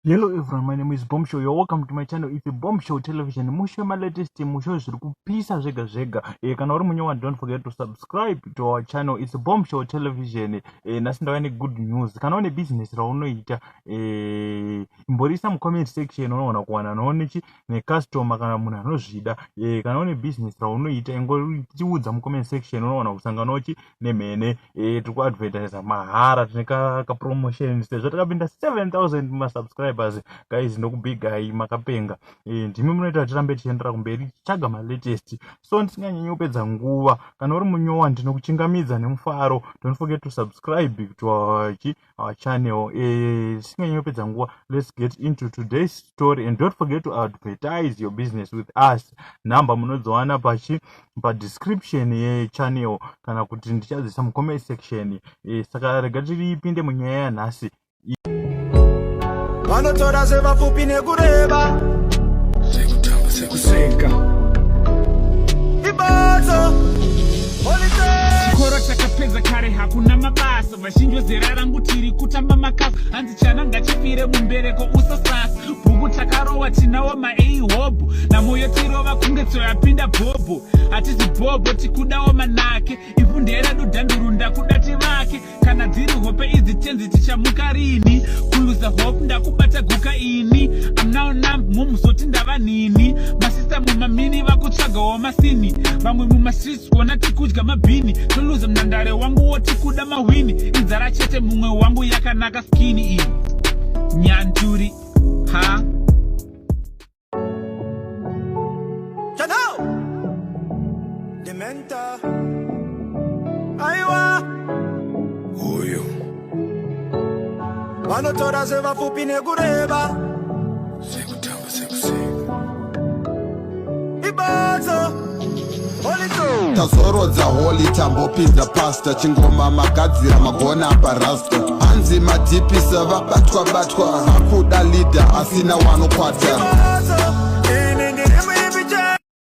Hello everyone, my name is Bomb Show. You're welcome to my channel. It's a Bomb Show Television. Musho ma latest, musho zviri kupisa zvega zvega. Eh, kana uri munyowa don't forget to subscribe to our channel. It's a Bomb Show Television. Eh, nhasi ndauya ne good news. Kana une business raunoita, eh, imborisa mu comment section unoona kuwana noone chi ne customer kana munhu anozvida. Eh, kana une business raunoita ingotiudza mu comment section unoona kusangana chi nemhene. E, tiri kuadvertisa mahara tine kapromotion sezvo takapinda 7000 masubscribers guys ndokubigai makapenga. E, ndimi munoita tirambe tichiendera kumberi tichitsvaga malatest. So ndisinganyanyi kupedza nguva, kana uri munyowa ndinokuchingamidza nemufaro. Don't forget to subscribe to our channel. E, tisinganyanyi kupedza nguva, let's get into today's story and don't forget to advertise your business with us. Nhamba munodziwana pachi padescription yechannel kana kuti ndichadzisa mucomment section. E, saka rega tiripinde munyaya yanhasi. Vanotora zvevapfupi nekureba. Sekutamba sekuseka. Ibotso. Chikoro chakapedza kare, hakuna mabasa. Vazhinji vezera rangu tiri kutamba makasa. Hanzi chana ngachifire mumbereko, usasasa bhuku. Takarowa tinawo maei hobho namoyo tirova kunge tsoyapinda bhobho. Hatizi bhobho, tikudawo manake. Ivhu nderedu, dhanduru ndakuda tivake. Kana dziri hope idzi tenzi, tichamuka rini? Kuluza hope ndakubata guka ini. I'm now numb, mumuzoti ndava nini? Masista mumamini vakutsvagawo masini, vamwe mumastreets wona tikudya mabhini. Toluza munhandare wangu wotikuda mahwini, inzara chete. Mumwe wangu yakanaka skini iyi nyanduri ha. Channel. Dementa. Aiwa. Uyu. Vanotora zvevapfupi nekureba. Sekutamba sekuseka. Ibotso. Holito. Tazorodza holi, tambopinza pasta. Chingoma magadzira, magona parasta. Hanzi madhipisa vabatwa batwa, vakuda leader asina wanokwata. Ibotso.